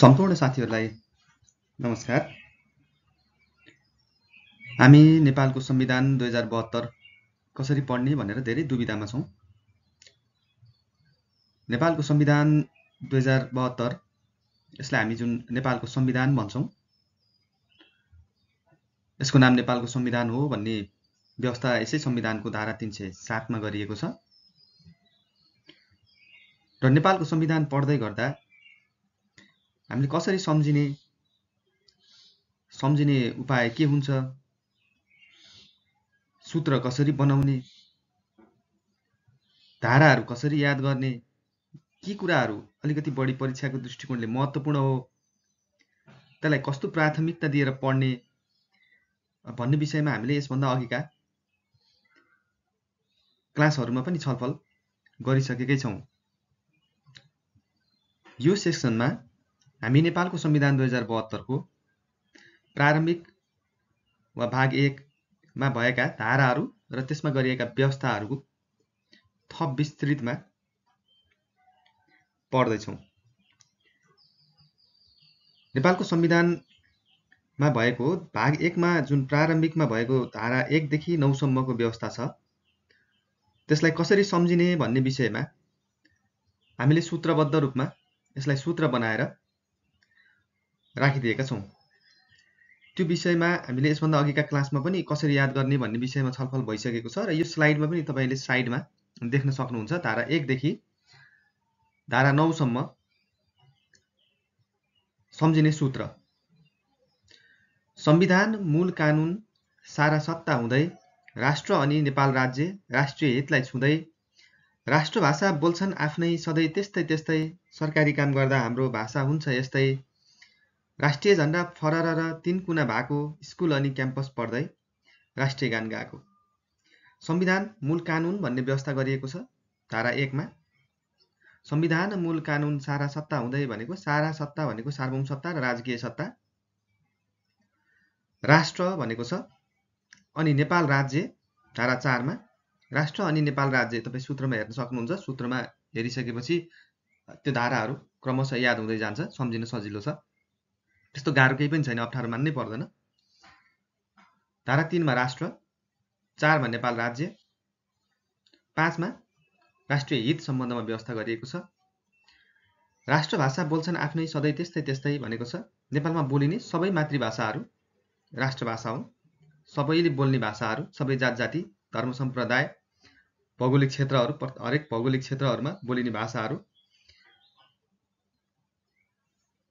सम्पूर्ण साथीहरूलाई नमस्कार। हामी नेपालको संविधान 2072 कसरी पढ्ने भनेर धेरै दुविधामा छौँ। नेपालको संविधान 2072 यसलाई हामी जुन नेपालको संविधान भन्छौँ, यसको नाम नेपालको संविधान हो भन्ने व्यवस्था यसै संविधानको धारा 307 मा गरिएको छ। र नेपालको संविधान पढ्दै गर्दा हामीले कसरी सम्झिने उपाय के हुन्छ, सूत्र कसरी बनाउने, धाराहरू कसरी याद गर्ने, के कुराहरू अलिकति बढी परीक्षाको दृष्टिकोणले महत्त्वपूर्ण हो, त्यसलाई कस्तो प्राथमिकता दिएर पढ्ने भन्ने विषयमा हामीले यसभन्दा अघिका क्लासहरूमा पनि छलफल गरिसकेकै छौँ। यो सेक्सनमा हामी नेपालको संविधान 2072 को प्रारम्भिक वा भाग 1 मा भएका धाराहरू र त्यसमा गरिएका व्यवस्थाहरूको थप विस्तृतमा पढ्दैछौँ। नेपालको संविधानमा भएको भाग 1 मा जुन प्रारम्भिकमा भएको धारा 1 देखि 9 सम्मको व्यवस्था छ, त्यसलाई कसरी सम्झिने भन्ने विषयमा हामीले सूत्रबद्ध रूपमा यसलाई सूत्र बनाएर राखिदिएका छौँ। त्यो विषयमा हामीले यसभन्दा अघिका क्लासमा पनि कसरी याद गर्ने भन्ने विषयमा छलफल भइसकेको छ र यो स्लाइडमा पनि तपाईले साइडमा देख्न सक्नुहुन्छ। धारा 1 देखि धारा 9 सम्म सम्झिने सूत्र। संविधान मूल कानुन सारा सत्ता हुँदै राष्ट्र अनि नेपाल राज्य राष्ट्रिय हितलाई छुँदै राष्ट्रभाषा बोल्छन् आफ्नै सधैँ त्यस्तै त्यस्तै सरकारी काम गर्दा हाम्रो भाषा हुन्छ यस्तै राष्ट्रिय झण्डा फरर र 3 कुना भएको स्कुल अनि क्याम्पस पढ्दै राष्ट्रिय गान गाएको। संविधान मूल कानुन भन्ने व्यवस्था गरिएको छ धारा 1 मा। संविधान मूल कानुन सारा सत्ता हुँदै भनेको सारा सत्ता भनेको सार्वभौम सत्ता र राजकीय सत्ता, राष्ट्र भनेको छ, अनि नेपाल राज्य धारा 4 मा राष्ट्र अनि नेपाल राज्य तपाईं सूत्रमा हेर्न सक्नुहुन्छ। सूत्रमा हेरिसकेपछि त्यो धाराहरू क्रमशः याद हुँदै जान्छ, सम्झिन सजिलो छ। त्यस्तो गाह्रो केही पनि छैन, अप्ठ्यारो मान्नै पर्दैन। धारा 3 मा राष्ट्र, 4 मा नेपाल राज्य, 5 मा राष्ट्रिय हित सम्बन्धमा व्यवस्था गरिएको छ। राष्ट्रभाषा बोल्छन् आफ्नै सधैँ त्यस्तै त्यस्तै भनेको छ नेपालमा बोलिने सबै मातृभाषाहरू राष्ट्रभाषा हुन्। सबैले बोल्ने भाषाहरू, सबै जात जाति धर्म सम्प्रदाय भौगोलिक क्षेत्रहरू, हरेक भौगोलिक क्षेत्रहरूमा बोलिने भाषाहरू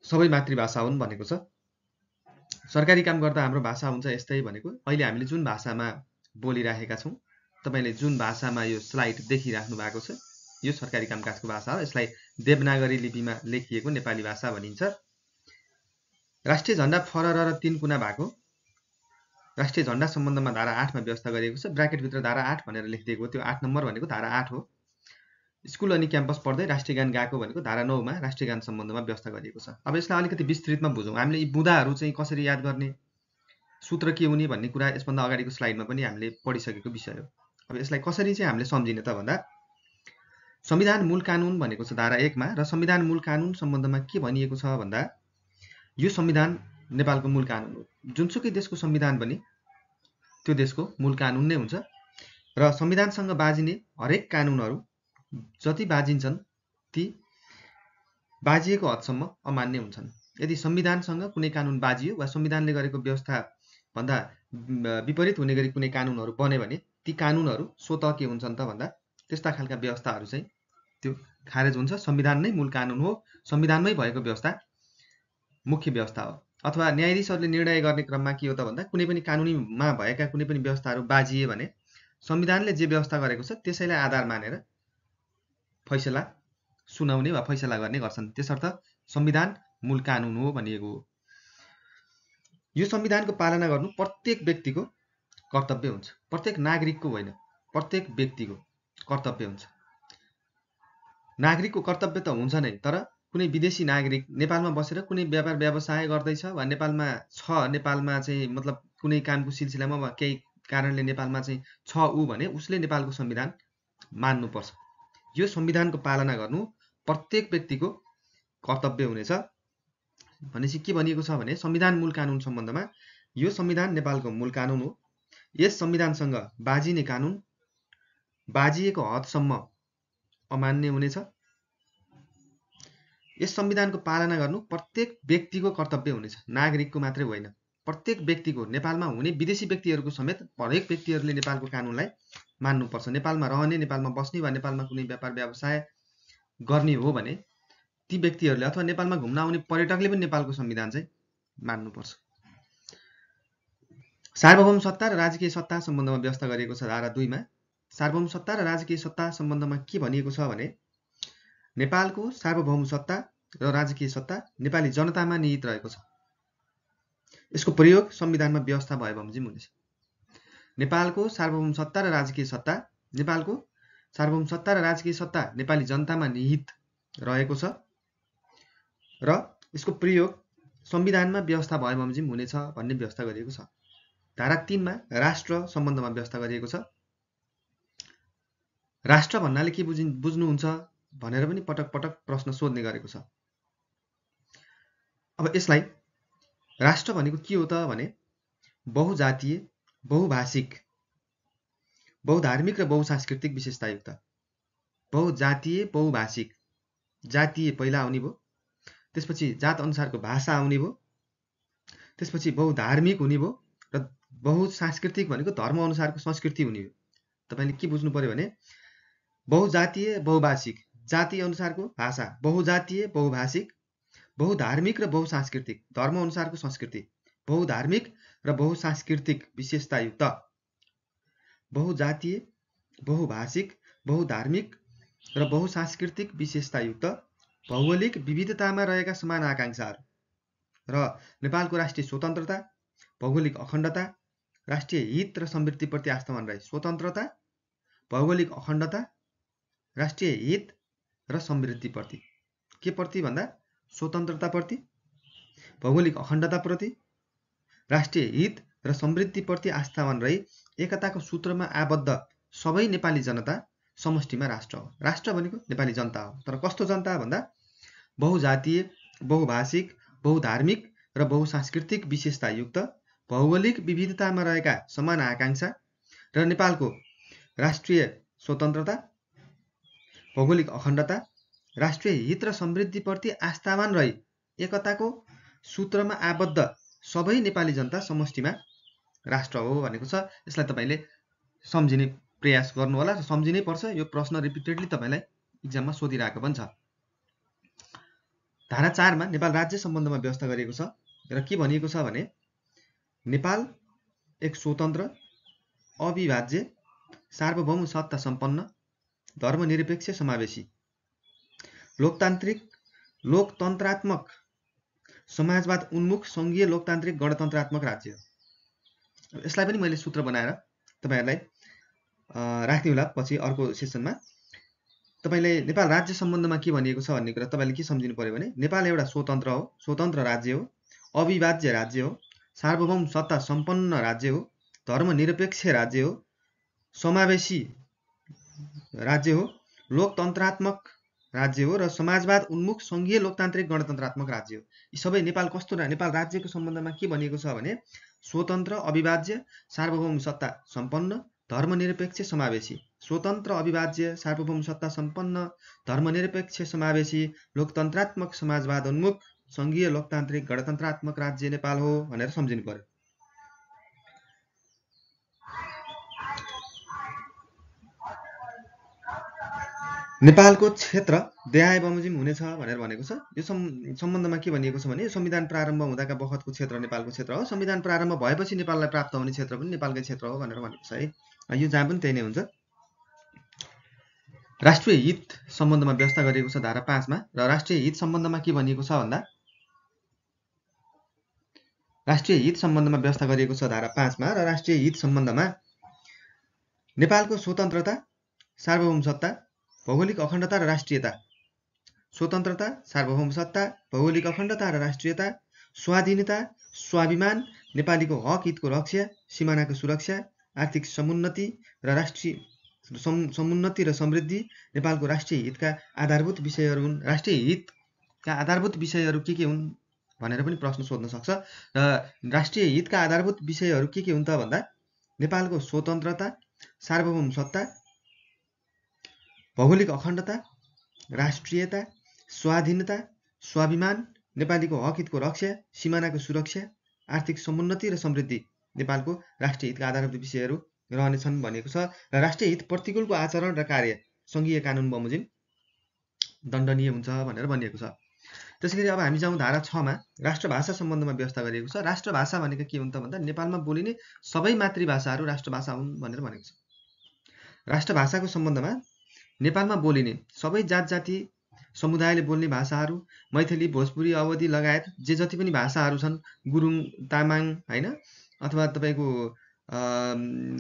सबै मातृभाषा हुन् भनेको छ। सरकारी काम गर्दा हाम्रो भाषा हुन्छ यस्तै भनेको अहिले हामीले जुन भाषामा बोलिरहेका छौँ, तपाईले जुन भाषामा यो स्लाइड देखिराख्नु भएको छ, यो सरकारी कामकाजको भाषा हो। यसलाई देवनागरी लिपिमा लेखिएको नेपाली भाषा भनिन्छ। राष्ट्रिय झण्डा फरर र 3 कुना भएको राष्ट्रिय झण्डा सम्बन्धमा धारा 8 मा व्यवस्था गरिएको छ। ब्राकेट भित्र धारा 8 भनेर लेखिदिएको हो, त्यो 8 नम्बर भनेको धारा 8 हो। स्कुल अनि क्याम्पस पढ्दै राष्ट्रिय गान गाएको भनेको धारा 9 मा राष्ट्रिय गान सम्बन्धमा व्यवस्था गरिएको छ। अब यसलाई अलिकति विस्तृतमा बुझौँ। हामीले यी बुँदाहरू चाहिँ कसरी याद गर्ने, सूत्र के हुने भन्ने कुरा यसभन्दा अगाडिको स्लाइडमा पनि हामीले पढिसकेको विषय हो। अब यसलाई कसरी चाहिँ हामीले सम्झिने त भन्दा, संविधान मूल कानुन भनेको छ धारा 1 मा, र संविधान मूल कानुन सम्बन्धमा के भनिएको छ भन्दा, यो संविधान नेपालको मूल कानुन हो। जुनसुकै देशको संविधान पनि त्यो देशको मूल कानुन नै हुन्छ र संविधानसँग बाजिने हरेक कानुनहरू जति बाजिन्छन् ती बाजिएको हदसम्म अमान्य हुन्छन्। यदि संविधानसँग कुनै कानुन बाजियो वा संविधानले गरेको व्यवस्था भन्दा विपरीत हुने गरी कुनै कानुनहरू बन्यो भने ती कानुनहरू स्वतः के हुन्छन् त भन्दा, त्यस्ता खालका व्यवस्थाहरू चाहिँ त्यो खारेज हुन्छ। संविधान नै मूल कानुन हो, संविधानमै भएको व्यवस्था मुख्य व्यवस्था हो। अथवा न्यायाधीशहरूले निर्णय गर्ने क्रममा के हो त भन्दा, कुनै पनि कानुनीमा भएका कुनै पनि व्यवस्थाहरू बाजिए भने संविधानले जे व्यवस्था गरेको छ त्यसैलाई आधार मानेर फैसला सुनाउने वा फैसला गर्ने गर्छन्। त्यसर्थ संविधान मूल कानुन हो भनिएको हो। यो संविधानको पालना गर्नु प्रत्येक व्यक्तिको कर्तव्य हुन्छ। प्रत्येक नागरिकको होइन, प्रत्येक व्यक्तिको कर्तव्य हुन्छ। नागरिकको कर्तव्य त हुन्छ नै, तर कुनै विदेशी नागरिक नेपालमा बसेर कुनै व्यापार व्यवसाय गर्दैछ वा नेपालमा छ, नेपालमा चाहिँ मतलब कुनै कामको सिलसिलामा वा केही कारणले नेपालमा चाहिँ छ ऊ भने उसले नेपालको संविधान मान्नुपर्छ। यो संविधानको पालना गर्नु प्रत्येक व्यक्तिको कर्तव्य हुनेछ। भनेपछि के भनिएको छ भने संविधान मूल कानुन सम्बन्धमा यो संविधान नेपालको मूल कानुन हो। यस संविधानसँग बाजिने कानुन बाजिएको हदसम्म अमान्य हुनेछ। यस संविधानको पालना गर्नु प्रत्येक व्यक्तिको कर्तव्य हुनेछ, नागरिकको मात्रै होइन। प्रत्येक व्यक्तिको, नेपालमा हुने विदेशी व्यक्तिहरूको समेत हरेक व्यक्तिहरूले नेपालको कानुनलाई मान्नुपर्छ। नेपालमा रहने, नेपालमा बस्ने वा नेपालमा कुनै व्यापार व्यवसाय गर्ने हो भने ती व्यक्तिहरूले अथवा नेपालमा घुम्न आउने पर्यटकले पनि नेपालको संविधान चाहिँ मान्नुपर्छ। सार्वभौम सत्ता र राजकीय सत्ता सम्बन्धमा व्यवस्था गरिएको छ धारा 2 मा। सार्वभौम सत्ता र राजकीय सत्ता सम्बन्धमा के भनिएको छ भने नेपालको सार्वभौम सत्ता र राजकीय सत्ता नेपाली जनतामा निहित रहेको छ। यसको प्रयोग संविधानमा व्यवस्था भए बमोजिम हुनेछ। नेपालको सार्वभौम सत्ता र राजकीय सत्ता, नेपालको सार्वभौम सत्ता र राजकीय सत्ता नेपाली जनतामा निहित रहेको छ र यसको प्रयोग संविधानमा व्यवस्था भए बमोजिम हुनेछ भन्ने व्यवस्था गरिएको छ। धारा 3 मा राष्ट्र सम्बन्धमा व्यवस्था गरिएको छ। राष्ट्र भन्नाले के बुझ्नुहुन्छ भनेर पनि पटक पटक प्रश्न सोध्ने गरेको छ। अब यसलाई राष्ट्र भनेको के हो त भने बहुजातीय, बहुभाषिक, बहुधार्मिक र बहुसांस्कृतिक विशेषतायुक्त। बहुजातीय, बहुभाषिक, जातीय पहिला आउने भयो, त्यसपछि जात अनुसारको भाषा आउने भयो, त्यसपछि बहुधार्मिक हुने भयो र बहुसांस्कृतिक भनेको धर्म अनुसारको संस्कृति हुने हो। तपाईले के बुझ्नु पर्यो भने बहुजातीय, बहुभाषिक, जाति अनुसारको भाषा, बहुजातीय, बहुभाषिक, बहुधार्मिक र बहुसांस्कृतिक, धर्म अनुसारको संस्कृति, बहुधार्मिक र बहुसांस्कृतिक विशेषतायुक्त। बहुजातीय, बहुभाषिक, बहुधार्मिक र बहुसांस्कृतिक विशेषतायुक्त भौगोलिक विविधतामा रहेका समान आकांक्षाहरू र नेपालको राष्ट्रिय स्वतन्त्रता, भौगोलिक अखण्डता, राष्ट्रिय हित र समृद्धिप्रति आस्थावान रहे। स्वतन्त्रता, भौगोलिक अखण्डता, राष्ट्रिय हित र समृद्धिप्रति, के प्रति भन्दा स्वतन्त्रताप्रति, भौगोलिक अखण्डताप्रति, राष्ट्रिय हित र समृद्धिप्रति आस्थावान रही एकताको सूत्रमा आबद्ध सबै नेपाली जनता समष्टिमा राष्ट्र हो। राष्ट्र भनेको नेपाली जनता हो। तर कस्तो जनता भन्दा बहुजातीय, बहुभाषिक, बहुधार्मिक र बहुसांस्कृतिक विशेषतायुक्त भौगोलिक विविधतामा रहेका समान आकांक्षा र नेपालको राष्ट्रिय स्वतन्त्रता, भौगोलिक अखण्डता, राष्ट्रिय हित र समृद्धिप्रति आस्थावान रही एकताको सूत्रमा आबद्ध सबै नेपाली जनता समष्टिमा राष्ट्र हो भनेको छ। यसलाई तपाईले सम्झिने प्रयास गर्नु होला र सम्झिनै पर्छ। यो प्रश्न रिपिटेडली तपाईलाई एक्जाममा सोधिरहेको पनि छ। धारा 4 मा नेपाल राज्य सम्बन्धमा व्यवस्था गरिएको छ र के भनिएको छ भने नेपाल एक स्वतन्त्र, अविभाज्य, सार्वभौम सत्ता सम्पन्न, धर्मनिरपेक्ष, समावेशी, लोकतन्त्रात्मक, समाजवाद उन्मुख, संघीय लोकतान्त्रिक गणतन्त्रात्मक राज्य हो। यसलाई पनि मैले सूत्र बनाएर तपाईहरुलाई राख्ने होला पछि अर्को सेसनमा। तपाईले नेपाल राज्य सम्बन्धमा के भनिएको छ भन्ने कुरा तपाईले के सम्झिनु पर्यो भने नेपाल एउटा स्वतन्त्र हो, स्वतन्त्र राज्य हो, अविभाज्य राज्य हो, सार्वभौम सत्ता सम्पन्न राज्य हो, धर्मनिरपेक्ष राज्य हो, समावेशी राज्य हो, लोकतन्त्रात्मक राज्य हो र समाजवाद उन्मुख, संघीय लोकतान्त्रिक गणतन्त्रात्मक राज्य हो। यी सबै नेपाल कस्तो नेपाल राज्यको सम्बन्धमा के भनिएको छ भने स्वतन्त्र, अविभाज्य, सार्वभौम सत्ता सम्पन्न, धर्मनिरपेक्ष, समावेशी। स्वतन्त्र, अविभाज्य, सार्वभौम सत्ता सम्पन्न, धर्मनिरपेक्ष, समावेशी, लोकतन्त्रात्मक, समाजवाद उन्मुख, संघीय लोकतान्त्रिक गणतन्त्रात्मक राज्य नेपाल हो भनेर सम्झिनु पर्यो। नेपालको क्षेत्र देहाय बमोजिम हुनेछ भनेर भनेको छ। यो सम्बन्धमा के भनिएको छ भने संविधान प्रारम्भ हुँदाका बखतको क्षेत्र नेपालको क्षेत्र हो, संविधान प्रारम्भ भएपछि नेपाललाई प्राप्त हुने क्षेत्र पनि नेपालकै क्षेत्र हो भनेर भनेको छ है। यो जहाँ पनि त्यही नै हुन्छ। राष्ट्रिय हित सम्बन्धमा व्यवस्था गरिएको छ धारा 5 मा र राष्ट्रिय हित सम्बन्धमा के भनिएको छ भन्दा राष्ट्रिय हित सम्बन्धमा व्यवस्था गरिएको छ धारा 5 मा र राष्ट्रिय हित सम्बन्धमा नेपालको स्वतन्त्रता, सार्वभौम सत्ता, भौगोलिक अखण्डता र राष्ट्रियता, स्वतन्त्रता, सार्वभौम सत्ता, भौगोलिक अखण्डता र राष्ट्रियता, स्वाधीनता, स्वाभिमान, नेपालीको हक हितको रक्षा, सीमानाको सुरक्षा, आर्थिक समुन्नति र राष्ट्रिय समुन्नति र समृद्धि नेपालको राष्ट्रिय हितका आधारभूत विषयहरू हुन्। राष्ट्रिय हितका आधारभूत विषयहरू के हुन् भनेर पनि प्रश्न सोध्न सक्छ। र राष्ट्रिय हितका आधारभूत विषयहरू के हुन् त भन्दा नेपालको स्वतन्त्रता, सार्वभौम सत्ता, भौगोलिक अखण्डता, राष्ट्रियता, स्वाधीनता, स्वाभिमान, नेपालीको हक हितको रक्षा, सिमानाको सुरक्षा, आर्थिक समुन्नति र समृद्धि नेपालको राष्ट्रिय हितका आधारभूत विषयहरू रहनेछन् भनिएको छ। र राष्ट्रिय हित प्रतिकूलको आचरण र कार्य सङ्घीय कानुन बमोजिम दण्डनीय हुन्छ भनेर भनिएको छ। त्यसैगरी अब हामी जाउँ धारा 6 मा राष्ट्रभाषा सम्बन्धमा व्यवस्था गरिएको छ। राष्ट्रभाषा भनेको के हुन् त भन्दा नेपालमा बोलिने सबै मातृभाषाहरू राष्ट्रभाषा हुन् भनेर भनेको छ। राष्ट्रभाषाको सम्बन्धमा नेपालमा बोलिने सबै जात जाति समुदायले बोल्ने भाषाहरू मैथिली, भोजपुरी, अवधी लगायत जे जति पनि भाषाहरू छन्, गुरुङ, तामाङ हैन, अथवा तपाईको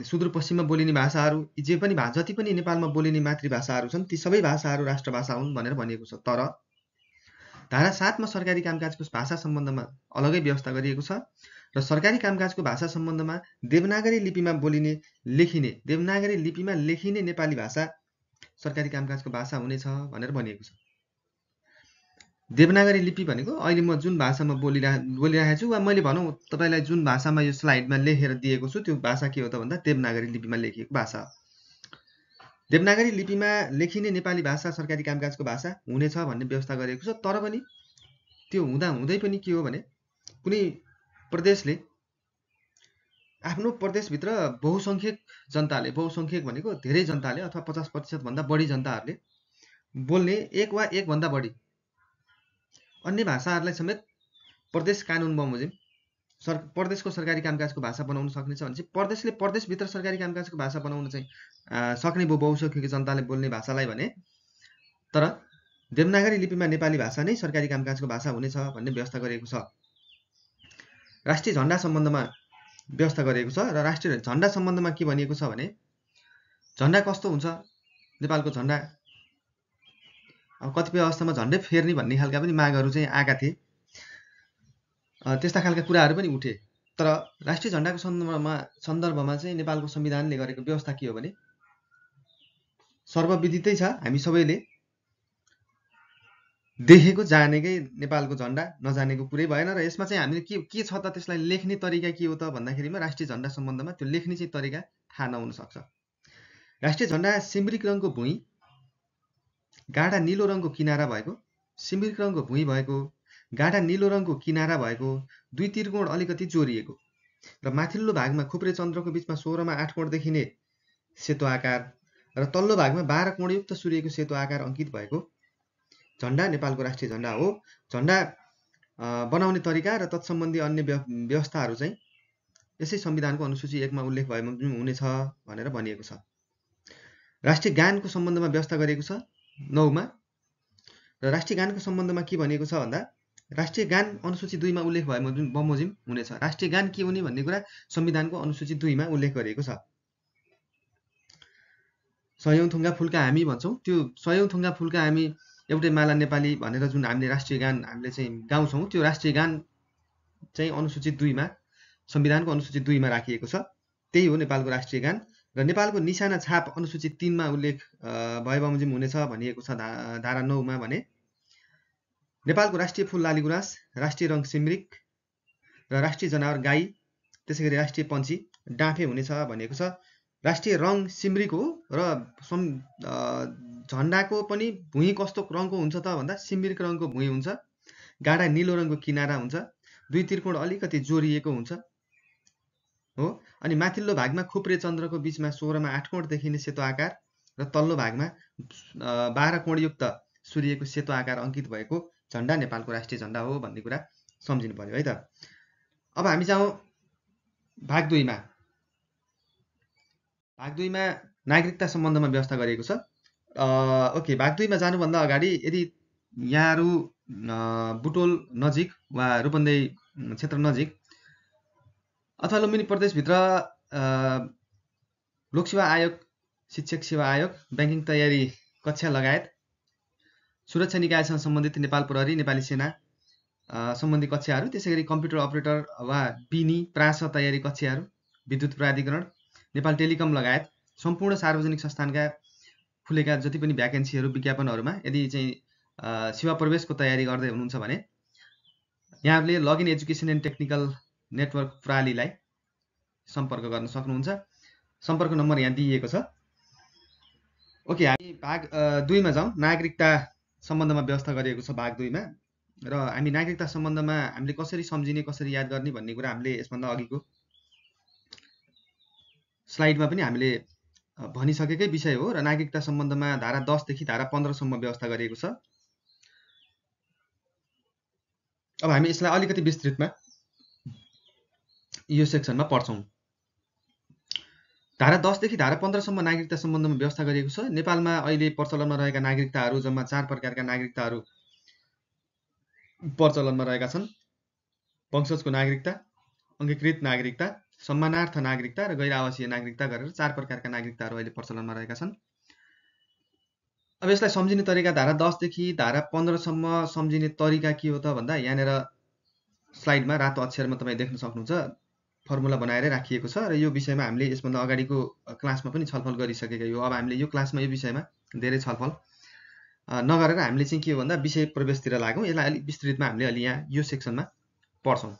सुदूरपश्चिममा बोलिने भाषाहरू, जे पनि जति पनि नेपालमा बोलिने मातृभाषाहरू छन् ती सबै भाषाहरू राष्ट्रभाषा हुन् भनेर भनिएको छ। तर धारा 7 मा सरकारी कामकाजको भाषा सम्बन्धमा अलगै व्यवस्था गरिएको छ र सरकारी कामकाजको भाषा सम्बन्धमा देवनागरी लिपिमा बोलिने लेखिने देवनागरी लिपिमा लेखिने नेपाली भाषा सरकारी कामकाजको भाषा हुनेछ भनेर भनिएको छ। देवनागरी लिपि भनेको अहिले म जुन भाषामा बोलिरहेको छु वा मैले भनौँ तपाईलाई जुन भाषामा यो स्लाइडमा लेखेर दिएको छु त्यो भाषा के हो त भन्दा देवनागरी लिपिमा लेखिएको भाषा। देवनागरी लिपिमा लेखिने नेपाली भाषा सरकारी कामकाजको भाषा हुनेछ भन्ने व्यवस्था गरिएको छ। तर पनि त्यो हुँदै पनि के हो भने कुनै प्रदेशले आफ्नो प्रदेशभित्र बहुसंख्यक जनताले, बहुसंख्यक भनेको धेरै जनताले अथवा 50% भन्दा बढी जनताहरूले बोल्ने एक वा एक भन्दा बढी अन्य भाषाहरूलाई समेत प्रदेश कानुन बमोजिम प्रदेशको सरकारी कामकाजको भाषा बनाउन सक्नेछ भने चाहिँ प्रदेशले प्रदेशभित्र सरकारी कामकाजको भाषा बनाउन चाहिँ सक्ने बहुसंख्यक जनताले बोल्ने भाषालाई भने, तर देवनागरी लिपिमा नेपाली भाषा नै सरकारी कामकाजको भाषा हुनेछ भन्ने व्यवस्था गरिएको छ। राष्ट्रिय झण्डा सम्बन्धमा व्यवस्था गरिएको छ र राष्ट्रिय झण्डा सम्बन्धमा के भनिएको छ भने झण्डा कस्तो हुन्छ, नेपालको झण्डा अब कतिपय अवस्थामा झण्डै फेर्ने भन्ने खालका पनि मागहरू चाहिँ आएका थिए, त्यस्ता खालका कुराहरू पनि उठे। तर राष्ट्रिय झण्डाको सन्दर्भमा चाहिँ नेपालको संविधानले गरेको व्यवस्था के हो भने सर्वविदितै छ, हामी सबैले देखेको जानेकै नेपालको झण्डा नजानेको कुरै भएन। र यसमा चाहिँ हामीले के छ त त्यसलाई लेख्ने तरिका के हो त भन्दाखेरिमा राष्ट्रिय झण्डा सम्बन्धमा त्यो लेख्ने चाहिँ तरिका थाहा नहुन सक्छ। राष्ट्रिय झण्डा सिम्रिक रङको भुइँ, गाढा नीलो रङको किनारा भएको, सिम्रिक रङको भुइँ भएको, गाढा नीलो रङको किनारा भएको, दुई त्रिकोण अलिकति जोडिएको र माथिल्लो भागमा खुप्रे चन्द्रको बीचमा 16 मा 8 कोण देखिने सेतो आकार र तल्लो भागमा 12 कोणयुक्त सूर्यको सेतो आकार अंकित भएको झण्डा नेपालको राष्ट्रिय झण्डा हो। झण्डा बनाउने तरिका र तत्सम्बन्धी अन्य व्यवस्थाहरू चाहिँ यसै संविधानको अनुसूची 1 मा उल्लेख भएमा हुनेछ भनेर भनिएको छ। राष्ट्रिय गानको सम्बन्धमा व्यवस्था गरिएको छ 9 मा र राष्ट्रिय गानको सम्बन्धमा के भनिएको छ भन्दा राष्ट्रिय गान अनुसूची 2 मा उल्लेख भएमा बमोजिम हुनेछ। राष्ट्रिय गान के हुने भन्ने कुरा संविधानको अनुसूची 2 मा उल्लेख गरिएको छ। सयौं थुङ्गा फुलका हामी भन्छौं, त्यो सयौं थुङ्गा फुलका हामी एउटै माला नेपाली भनेर जुन हामीले राष्ट्रिय गान हामीले चाहिँ गाउँछौं त्यो राष्ट्रिय गान चाहिँ अनुसूची 2 मा संविधानको अनुसूची 2 मा राखिएको छ। त्यही हो नेपालको राष्ट्रिय गान। र नेपालको निशाना छाप अनुसूची 3 मा उल्लेख भए बमोजिम हुनेछ भनिएको छ धारा 9 मा भने नेपालको राष्ट्रिय फूल लालीगुराँस, राष्ट्रिय रङ सिम्रिक र राष्ट्रिय जनावर गाई, त्यसैगरी राष्ट्रिय पन्छी डाँफे हुनेछ भनिएको छ। राष्ट्रिय रङ सिम्रिक हो र झण्डाको पनि भुइँ कस्तो रङको हुन्छ त भन्दा सिम्रिक रङको भुइँ हुन्छ, गाढा नीलो रङको किनारा हुन्छ, दुई त्रिकोण अलिकति जोडिएको हुन्छ हो, अनि माथिल्लो भागमा खुप्रे चन्द्रको बीचमा 16 मा 8 कोण देखिने सेतो आकार र तल्लो भागमा 12 कोणयुक्त सूर्यको सेतो आकार अंकित भएको झण्डा नेपालको राष्ट्रिय झण्डा हो भन्ने कुरा सम्झिनु पर्यो है त। अब हामी जाउँ भाग 2 मा। भाग 2 मा नागरिकता सम्बन्धमा व्यवस्था गरिएको छ। ओके, भाग 2 मा जानुभन्दा अगाडि यदि यहाँहरू बुटोल नजिक वा रूपन्देही क्षेत्र नजिक अथवा लुम्बिनी प्रदेशभित्र लोकसेवा आयोग, शिक्षक सेवा आयोग, ब्याङ्किङ तयारी कक्षा लगायत सुरक्षा निकायसँग सम्बन्धित नेपाल प्रहरी, नेपाली सेना सम्बन्धी कक्षाहरू, त्यसैगरी कम्प्युटर अपरेटर वा बिनी प्रास तयारी कक्षाहरू, विद्युत प्राधिकरण, नेपाल टेलिकम लगायत सम्पूर्ण सार्वजनिक संस्थानका खुलेका जति पनि भ्याकेन्सीहरू विज्ञापनहरूमा यदि चाहिँ सेवा प्रवेशको तयारी गर्दै हुनुहुन्छ भने यहाँहरूले login education and technical network प्रणालीलाई सम्पर्क गर्न सक्नुहुन्छ। सम्पर्क नम्बर यहाँ दिइएको छ। ओके, हामी भाग 2 मा जाउँ। नागरिकता सम्बन्धमा व्यवस्था गरिएको छ भाग 2 मा, र हामी नागरिकता सम्बन्धमा हामीले कसरी सम्झिने, कसरी याद गर्ने भन्ने कुरा हामीले यसभन्दा अघिको स्लाइडमा पनि हामीले भनिसकेकै विषय हो। र नागरिकता सम्बन्धमा धारा 10 देखि धारा 15 सम्म व्यवस्था गरिएको छ। अब हामी यसलाई अलिकति विस्तृतमा यो सेक्सनमा पढ्छौँ। धारा 10 देखि धारा 15 सम्म नागरिकता सम्बन्धमा व्यवस्था गरिएको छ। नेपालमा अहिले प्रचलनमा रहेका नागरिकताहरू जम्मा 4 प्रकारका नागरिकताहरू प्रचलनमा रहेका छन्। वंशजको नागरिकता, अङ्गीकृत नागरिकता, सम्मानार्थ नागरिकता र गैर आवासीय नागरिकता गरेर 4 प्रकारका नागरिकताहरू अहिले प्रचलनमा रहेका छन्। अब यसलाई सम्झिने तरिका धारा 10 देखि धारा 15 सम्म सम्झिने तरिका के हो त भन्दा यहाँनिर स्लाइडमा रातो अक्षरमा तपाईँ देख्न सक्नुहुन्छ, फर्मुला बनाएर राखिएको छ। र यो विषयमा हामीले यसभन्दा अगाडिको क्लासमा पनि छलफल गरिसकेका हो। अब हामीले यो क्लासमा यो विषयमा धेरै छलफल नगरेर हामीले चाहिँ के हो भन्दा विषय प्रवेशतिर लागौँ। यसलाई अलिक विस्तृतमा हामीले अलि यहाँ यो सेक्सनमा पढ्छौँ।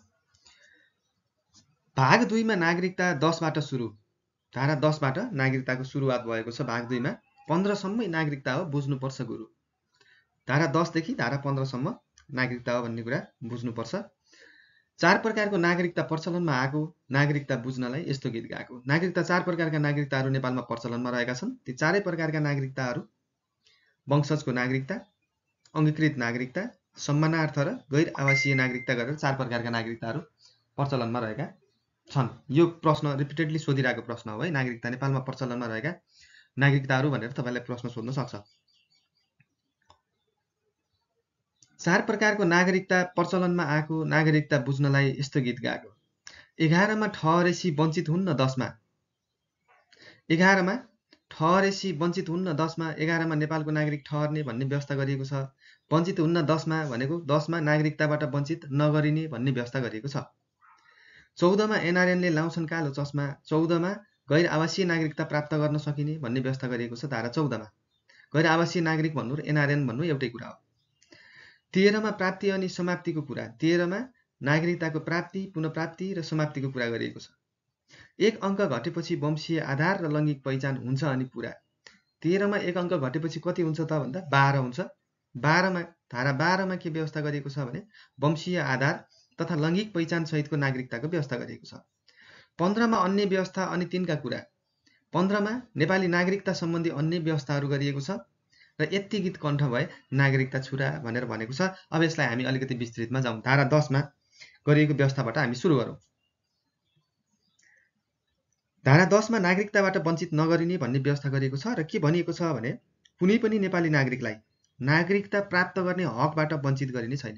भाग 2 मा नागरिकता 10 बाट सुरु, धारा 10 बाट नागरिकताको सुरुवात भएको छ। भाग 2 मा 15 सम्मै नागरिकता हो, बुझ्नुपर्छ गुरु। धारा 10 देखि धारा 15 सम्म नागरिकता हो भन्ने कुरा बुझ्नुपर्छ। 4 प्रकारको नागरिकता प्रचलनमा आएको नागरिकता बुझ्नलाई यस्तो गीत गाएको। नागरिकता 4 प्रकारका नागरिकताहरू नेपालमा प्रचलनमा रहेका छन्। ती 4 प्रकारका नागरिकताहरू वंशजको नागरिकता, अङ्गीकृत नागरिकता, सम्मानार्थ र गैर आवासीय नागरिकता गरेर 4 प्रकारका नागरिकताहरू प्रचलनमा रहेका छन्। यो प्रश्न रिपिटेडली सोधिरहेको प्रश्न हो है। नागरिकता नेपालमा प्रचलनमा रहेका नागरिकताहरू भनेर तपाईलाई प्रश्न सोध्न सक्छ। 4 प्रकारको नागरिकता प्रचलनमा आएको नागरिकता बुझ्नलाई यस्तो गीत गाएको। 11 मा ठहरेसी वञ्चित हुन्न 10 मा, 11 मा ठहरेसी वञ्चित हुन्न 10 मा, 11 मा नेपालको नागरिक ठहर्ने भन्ने व्यवस्था गरिएको छ। वञ्चित हुन्न 10 मा भनेको 10 मा नागरिकताबाट वञ्चित नगरिने भन्ने व्यवस्था गरिएको छ। 14 मा एनआरएनले लाउँछन् कालो चस्मा, 14 मा गैर आवासीय नागरिकता प्राप्त गर्न सकिने भन्ने व्यवस्था गरिएको छ धारा 14 मा। गैर आवासीय नागरिक भन्नु र एनआरएन भन्नु एउटै कुरा हो। 13 मा प्राप्ति अनि समाप्तिको कुरा, 13 मा नागरिकताको प्राप्ति, पुनःप्राप्ति र समाप्तिको कुरा गरिएको छ। एक अङ्क घटेपछि वंशीय आधार र लैङ्गिक पहिचान हुन्छ अनि पुरा। 13 मा एक अङ्क घटेपछि कति हुन्छ त भन्दा 12 हुन्छ। 12 मा धारा 12 मा के व्यवस्था गरिएको छ भने वंशीय आधार तथा लैङ्गिक पहिचान सहितको नागरिकताको व्यवस्था गरिएको छ। 15 मा अन्य व्यवस्था अनि तिनका कुरा, 15 मा नेपाली नागरिकता सम्बन्धी अन्य व्यवस्थाहरू गरिएको छ। र यति गीत कण्ठ भए नागरिकता छुरा भनेर भनेको छ। अब यसलाई हामी अलिकति विस्तृतमा जाउँ। धारा 10 मा गरिएको व्यवस्थाबाट हामी सुरु गरौँ। धारा 10 मा नागरिकताबाट वञ्चित नगरिने भन्ने व्यवस्था गरिएको छ। र के भनिएको छ भने कुनै पनि नेपाली नागरिकलाई नागरिकता प्राप्त गर्ने हकबाट वञ्चित गरिने छैन।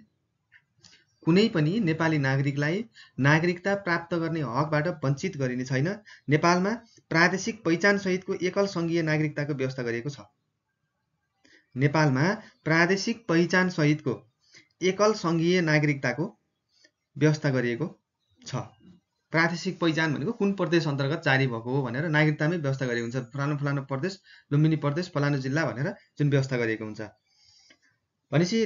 कुनै पनि नेपाली नागरिकलाई नागरिकता प्राप्त गर्ने हकबाट वञ्चित गरिने छैन। नेपालमा प्रादेशिक पहिचान सहितको एकल सङ्घीय नागरिकताको व्यवस्था गरिएको छ। नेपालमा प्रादेशिक पहिचान सहितको एकल सङ्घीय नागरिकताको व्यवस्था गरिएको छ। प्रादेशिक पहिचान भनेको कुन प्रदेश अन्तर्गत जारी भएको हो भनेर नागरिकतामै व्यवस्था गरिएको हुन्छ। फलानु फलानु प्रदेश, लुम्बिनी प्रदेश, फलानु जिल्ला भनेर जुन व्यवस्था गरिएको हुन्छ। भनेपछि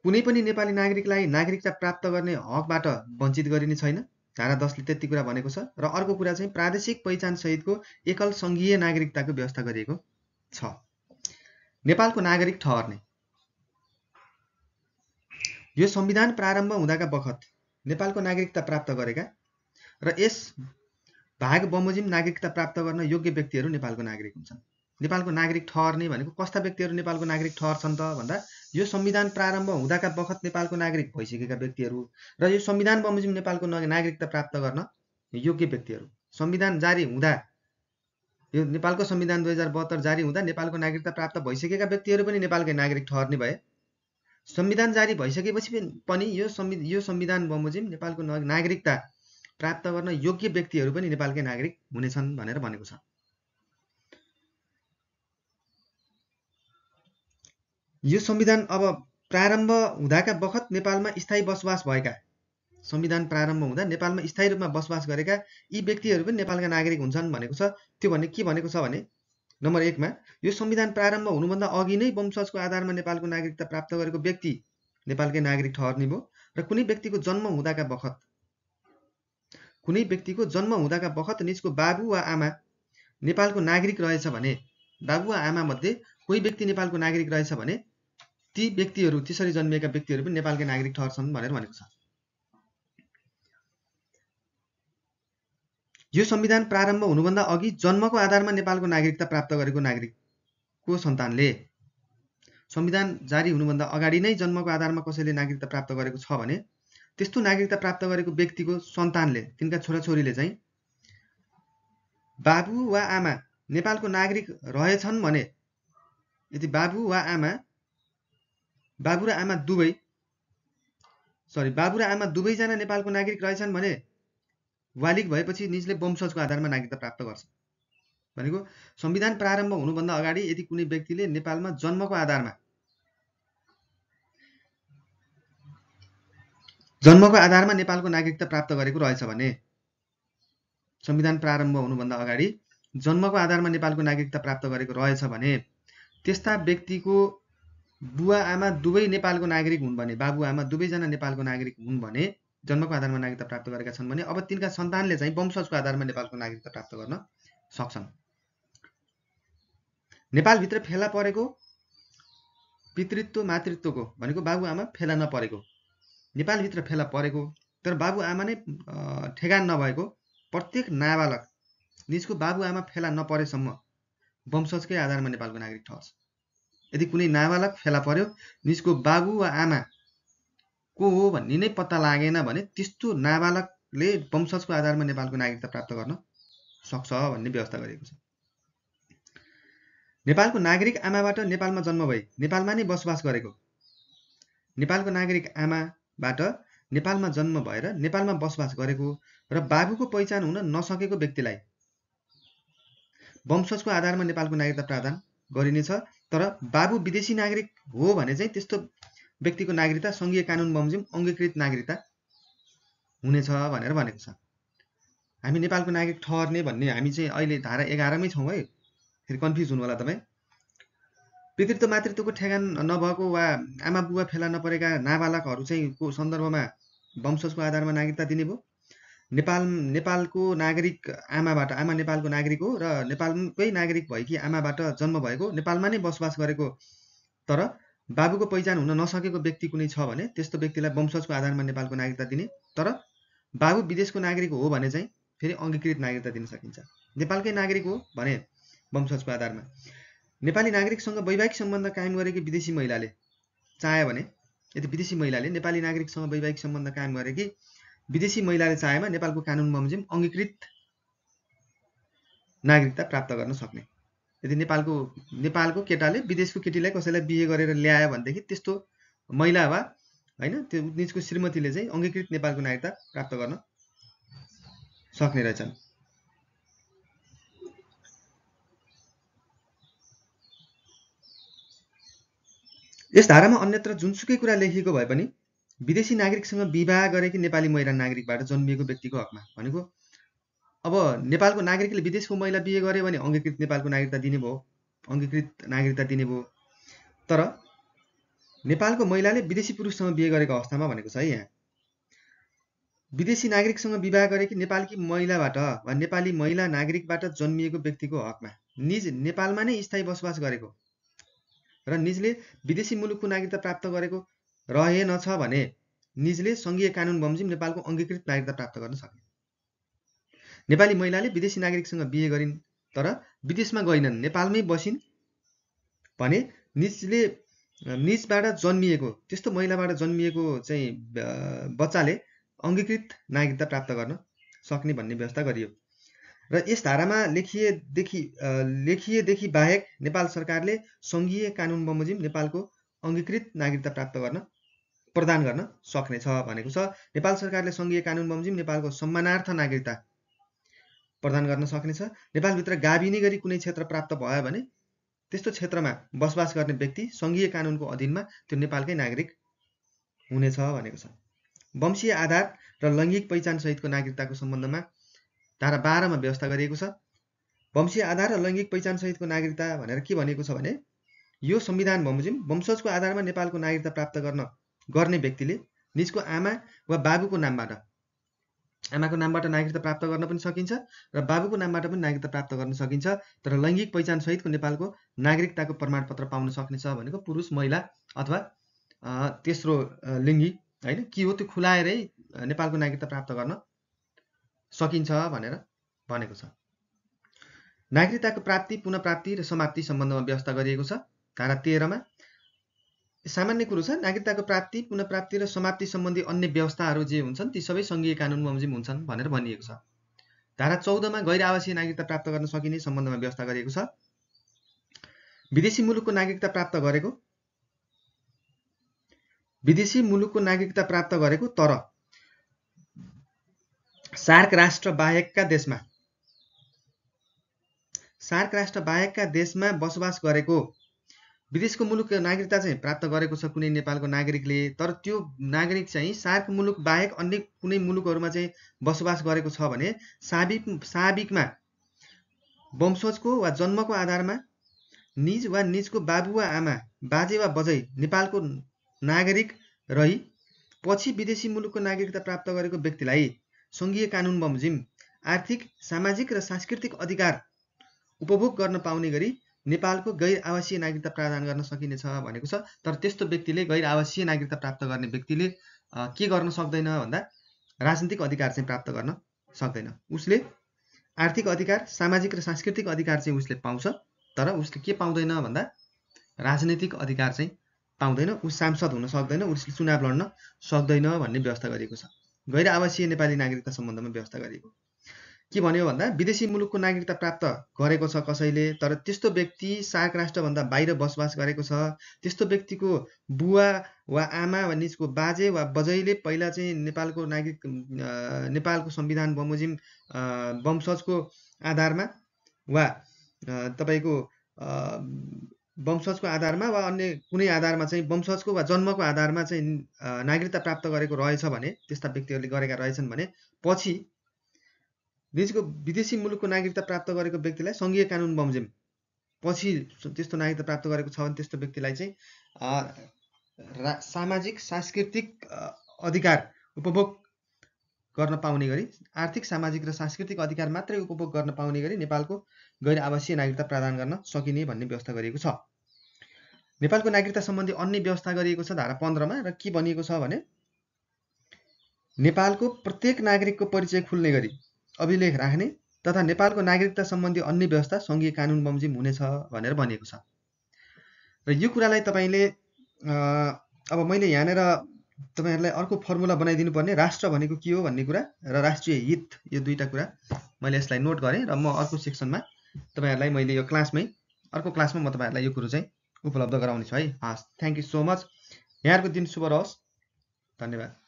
कुनै पनि नेपाली नागरिकलाई नागरिकता प्राप्त गर्ने हकबाट वञ्चित गरिने छैन। धारा 10 ले त्यति कुरा भनेको छ। र अर्को कुरा चाहिँ प्रादेशिक पहिचान सहितको एकल सङ्घीय नागरिकताको व्यवस्था गरिएको छ। नेपालको नागरिक ठहर्ने, यो संविधान प्रारम्भ हुँदाका बखत नेपालको नागरिकता प्राप्त गरेका र यस भाग बमोजिम नागरिकता प्राप्त गर्न योग्य व्यक्तिहरू नेपालको नागरिक हुन्छन्। नेपालको नागरिक ठहर्ने भनेको कस्ता व्यक्तिहरू नेपालको नागरिक ठहर्छन् त भन्दा यो संविधान प्रारम्भ हुँदाका बखत नेपालको नागरिक भइसकेका व्यक्तिहरू र यो संविधान बमोजिम नेपालको नागरिकता प्राप्त गर्न योग्य व्यक्तिहरू। संविधान जारी हुँदा, यो नेपालको संविधान 2072 जारी हुँदा नेपालको नागरिकता प्राप्त भइसकेका व्यक्तिहरू पनि नेपालकै नागरिक ठहर्ने भए। संविधान जारी भइसकेपछि पनि यो संविधान बमोजिम नेपालको नागरिकता प्राप्त गर्न योग्य व्यक्तिहरू पनि नेपालकै नागरिक हुनेछन् भनेर भनेको छ। यो संविधान अब प्रारम्भ हुँदाका बखत नेपालमा स्थायी बसोबास भएका, संविधान प्रारम्भ हुँदा नेपालमा स्थायी रूपमा बसोबास गरेका यी व्यक्तिहरू पनि नेपालका नागरिक हुन्छन् भनेको छ। त्यो भने के भनेको छ भने नम्बर 1 मा यो संविधान प्रारम्भ हुनुभन्दा अघि नै वंशजको आधारमा नेपालको नागरिकता प्राप्त गरेको व्यक्ति नेपालकै नागरिक ठहर्ने भयो। र कुनै व्यक्तिको जन्म हुँदाका बखत निजको बाबु वा आमा नेपालको नागरिक रहेछ भने, बाबु वा आमा मध्ये कोही व्यक्ति नेपालको नागरिक रहेछ भने ती व्यक्तिहरू, त्यसरी जन्मिएका व्यक्तिहरू पनि नेपालकै नागरिक ठहर्छन् भनेर भनेको छ। यो संविधान प्रारम्भ हुनुभन्दा अघि जन्मको आधारमा नेपालको नागरिकता प्राप्त गरेको नागरिकको सन्तानले, संविधान जारी हुनुभन्दा अगाडि नै जन्मको आधारमा कसैले नागरिकता प्राप्त गरेको छ भने त्यस्तो नागरिकता प्राप्त गरेको व्यक्तिको सन्तानले, तिनका छोराछोरीले चाहिँ बाबु वा आमा नेपालको नागरिक रहेछन् भने, यदि बाबु र आमा दुवैजना नेपालको नागरिक रहेछन् भने वालिग भएपछि निजले वंशजको आधारमा नागरिकता प्राप्त गर्छ। भनेको संविधान प्रारम्भ हुनुभन्दा अगाडि यदि कुनै व्यक्तिले नेपालमा जन्मको आधारमा नेपालको नागरिकता प्राप्त गरेको रहेछ भने, संविधान प्रारम्भ हुनुभन्दा अगाडि जन्मको आधारमा नेपालको नागरिकता प्राप्त गरेको रहेछ भने त्यस्ता व्यक्तिको बुवा आमा दुवै नेपालको नागरिक हुन् भने, बाबु आमा दुवैजना नेपालको नागरिक हुन् भने, जन्मको आधारमा नागरिकता प्राप्त गरेका छन् भने अब तिनका सन्तानले चाहिँ वंशजको आधारमा नेपालको नागरिकता प्राप्त गर्न सक्छन्। नेपालभित्र फेला परेको पितृत्व मातृत्वको भनेको बाबु आमा फेला नपरेको, नेपालभित्र फेला परेको तर बाबु आमा नै ठेगान नभएको प्रत्येक नाबालक निजको बाबु आमा फेला नपरेसम्म वंशजकै आधारमा नेपालको नागरिक ठहर्छ। यदि कुनै नाबालक फेला पर्यो, निजको बाबु वा आमा को हो भन्ने नै पत्ता लागेन भने त्यस्तो नाबालकले वंशजको आधारमा नेपालको नागरिकता प्राप्त गर्न सक्छ भन्ने व्यवस्था गरिएको छ। नेपालको नागरिक आमाबाट नेपालमा जन्म भई नेपालमा नै बसोबास गरेको, नेपालको नागरिक आमाबाट नेपालमा जन्म भएर नेपालमा बसोबास गरेको र बाबुको पहिचान हुन नसकेको व्यक्तिलाई वंशजको आधारमा नेपालको नागरिकता प्रदान गरिनेछ। तर बाबु विदेशी नागरिक हो भने चाहिँ त्यस्तो व्यक्तिको नागरिकता सङ्घीय कानुन बमोजिम अङ्गीकृत नागरिकता हुनेछ भनेर भनेको छ। हामी नेपालको नागरिक ठहर्ने भन्ने हामी चाहिँ अहिले धारा 11 मै छौँ है, फेरि कन्फ्युज हुनु होला तपाईँ। पितृत्व मातृत्वको ठेगान नभएको वा आमा बुवा फेला नपरेका नाबालकहरू चाहिँ को सन्दर्भमा वंशजको आधारमा नागरिकता दिने भयो। नेपालको नागरिक आमाबाट, आमा नेपालको नागरिक हो र नेपालकै नागरिक भएकी आमाबाट जन्म भएको, नेपालमा नै बसोबास गरेको तर बाबुको पहिचान हुन नसकेको व्यक्ति कुनै छ भने त्यस्तो व्यक्तिलाई वंशजको आधारमा नेपालको नागरिकता दिने। तर बाबु विदेशको नागरिक हो भने चाहिँ फेरि अङ्गीकृत नागरिकता दिन सकिन्छ। नेपालकै नागरिक हो भने वंशजको आधारमा। नेपाली नागरिकसँग वैवाहिक सम्बन्ध कायम गरेकी विदेशी महिलाले चाह्यो भने, यदि विदेशी महिलाले नेपाली नागरिकसँग वैवाहिक सम्बन्ध कायम गरेकी विदेशी महिलाले चाहेमा नेपालको कानुन बमोजिम अङ्गीकृत नागरिकता प्राप्त गर्न सक्ने। यदि नेपालको केटाले विदेशको केटीलाई कसैलाई बिहे गरेर ल्यायो भनेदेखि त्यस्तो महिला वा हैन त्यो निजको श्रीमतीले चाहिँ अङ्गीकृत नेपालको नागरिकता प्राप्त गर्न सक्ने रहेछन्। यस धारामा अन्यत्र जुनसुकै कुरा लेखिएको भए पनि विदेशी नागरिकसँग विवाह गरेकी नेपाली महिला नागरिकबाट जन्मिएको व्यक्तिको हकमा, भनेको अब नेपालको नागरिकले विदेशको महिला बिहे गर्यो भने अङ्गीकृत नेपालको नागरिकता दिने भयो, अङ्गीकृत नागरिकता दिने भयो। तर नेपालको महिलाले विदेशी पुरुषसँग बिहे गरेको अवस्थामा भनेको छ है, यहाँ विदेशी नागरिकसँग विवाह गरेकी नेपालकी महिलाबाट वा नेपाली महिला नागरिकबाट जन्मिएको व्यक्तिको हकमा निज नेपालमा नै स्थायी बसोबास गरेको र निजले विदेशी मुलुकको नागरिकता प्राप्त गरेको रहेनछ भने निजले सङ्घीय कानुन बमोजिम नेपालको अङ्गीकृत नागरिकता प्राप्त गर्न सक्ने। नेपाली महिलाले विदेशी नागरिकसँग बिहे गरिन् तर विदेशमा गइनन्, नेपालमै बसिन् भने निजबाट जन्मिएको, त्यस्तो महिलाबाट जन्मिएको चाहिँ बच्चाले अङ्गीकृत नागरिकता प्राप्त गर्न सक्ने भन्ने व्यवस्था गरियो। र यस धारामा लेखिएदेखि बाहेक नेपाल सरकारले सङ्घीय कानुन बमोजिम नेपालको अङ्गीकृत नागरिकता प्राप्त गर्न प्रदान गर्न सक्नेछ भनेको छ। नेपाल सरकारले सङ्घीय कानुन बमोजिम नेपालको सम्मानार्थ नागरिकता प्रदान गर्न सक्नेछ। नेपालभित्र गाभिने गरी कुनै क्षेत्र प्राप्त भयो भने त्यस्तो क्षेत्रमा बसोबास गर्ने व्यक्ति सङ्घीय कानुनको अधीनमा त्यो नेपालकै नागरिक हुनेछ भनेको छ। वंशीय आधार र लैङ्गिक पहिचान सहितको नागरिकताको सम्बन्धमा धारा 12 मा व्यवस्था गरिएको छ। वंशीय आधार र लैङ्गिक पहिचान सहितको नागरिकता भनेर के भनेको छ भने, यो संविधान बमोजिम वंशजको आधारमा नेपालको नागरिकता प्राप्त गर्ने व्यक्तिले निजको आमा वा बाबुको नामबाट, आमाको नामबाट नागरिकता प्राप्त गर्न पनि सकिन्छ र बाबुको नामबाट पनि नागरिकता प्राप्त गर्न सकिन्छ। तर लैङ्गिक पहिचान सहितको नेपालको नागरिकताको प्रमाणपत्र पाउन सक्नेछ भनेको पुरुष, महिला अथवा तेस्रो लिङ्गी हैन के हो त्यो खुलाएरै नेपालको नागरिकता प्राप्त गर्न सकिन्छ भनेर भनेको छ। नागरिकताको प्राप्ति, पुनः प्राप्ति र समाप्ति सम्बन्धमा व्यवस्था गरिएको छ धारा 13 मा। सामान्य कुरो छ, नागरिकताको प्राप्ति, पुनः प्राप्ति र समाप्ति सम्बन्धी अन्य व्यवस्थाहरू जे हुन्छन् ती सबै संघीय कानुन बमोजिम हुन्छन् भनेर भनिएको छ। धारा 14 मा गैर आवासीय नागरिकता प्राप्त गर्न सकिने सम्बन्धमा व्यवस्था गरिएको छ। विदेशी मुलुकको नागरिकता प्राप्त गरेको तर सार्क राष्ट्र बाहेकका देशमा बसोबास गरेको विदेशको मुलुकको नागरिकता चाहिँ प्राप्त गरेको छ कुनै नेपालको नागरिकले, तर त्यो नागरिक चाहिँ सार्क मुलुक बाहेक अन्य कुनै मुलुकहरूमा चाहिँ बसोबास गरेको छ भने साबिकमा वंशजको वा जन्मको आधारमा निज वा निजको बाबु वा आमा, बाजे वा बजै नेपालको नागरिक रही पछि विदेशी मुलुकको नागरिकता प्राप्त गरेको व्यक्तिलाई संघीय कानुन बमोजिम आर्थिक, सामाजिक र सांस्कृतिक अधिकार उपभोग गर्न पाउने गरी नेपालको गैर आवासीय नागरिकता प्रदान गर्न सकिनेछ भनेको छ। तर त्यस्तो व्यक्तिले, गैर आवासीय नागरिकता प्राप्त गर्ने व्यक्तिले के गर्न सक्दैन भन्दा राजनीतिक अधिकार चाहिँ प्राप्त गर्न सक्दैन। उसले आर्थिक अधिकार, सामाजिक र सांस्कृतिक अधिकार चाहिँ उसले पाउँछ, तर उसले के पाउँदैन भन्दा राजनीतिक अधिकार चाहिँ पाउँदैन। ऊ सांसद हुन सक्दैन, उसले चुनाव लड्न सक्दैन भन्ने व्यवस्था गरिएको छ। गैर आवासीय नेपाली नागरिकता सम्बन्धमा व्यवस्था गरिएको के भन्यो भन्दा विदेशी मुलुकको नागरिकता प्राप्त गरेको छ कसैले, तर त्यस्तो व्यक्ति सार्क राष्ट्रभन्दा बाहिर बसोबास गरेको छ, त्यस्तो व्यक्तिको बुवा वा आमा वा निजको बाजे वा बजैले पहिला चाहिँ नेपालको संविधान बमोजिम वंशजको आधारमा वा तपाईको वंशजको आधारमा वा अन्य कुनै आधारमा चाहिँ वंशजको वा जन्मको आधारमा चाहिँ नागरिकता प्राप्त गरेको रहेछ भने, त्यस्ता व्यक्तिहरूले गरेका रहेछन् भने पछि निजको विदेशी मुलुकको नागरिकता प्राप्त गरेको व्यक्तिलाई संघीय कानुन बमोजिम पछि त्यस्तो नागरिकता प्राप्त गरेको छ भने त्यस्तो व्यक्तिलाई चाहिँ सामाजिक, सांस्कृतिक अधिकार उपभोग गर्न पाउने गरी, आर्थिक, सामाजिक र सांस्कृतिक अधिकार मात्रै उपभोग गर्न पाउने गरी नेपालको गैर आवासीय नागरिकता प्रदान गर्न सकिने भन्ने व्यवस्था गरिएको छ। नेपालको नागरिकता सम्बन्धी अन्य व्यवस्था गरिएको छ धारा 15 मा। र के भनिएको छ भने नेपालको प्रत्येक नागरिकको परिचय खुल्ने गरी अभिलेख राख्ने तथा नेपालको नागरिकता सम्बन्धी अन्य व्यवस्था संघीय कानुन बमोजिम हुनेछ भनेर भनिएको छ। र यो कुरालाई तपाईले अब मैले यहाँनिर तपाईहरुलाई अर्को फर्मुला बनाइदिनु पर्ने, राष्ट्र भनेको के हो भन्ने कुरा र राष्ट्रिय हित, यो दुईटा कुरा मैले यसलाई नोट गरेँ र म अर्को सेक्सनमा तपाईहरुलाई मैले यो अर्को क्लासमा म तपाईहरुलाई यो कुरो चाहिँ उपलब्ध गराउने छु है। हस्, थ्यांक यू सो मच। यहाँहरुको दिन शुभ रहोस्। धन्यवाद।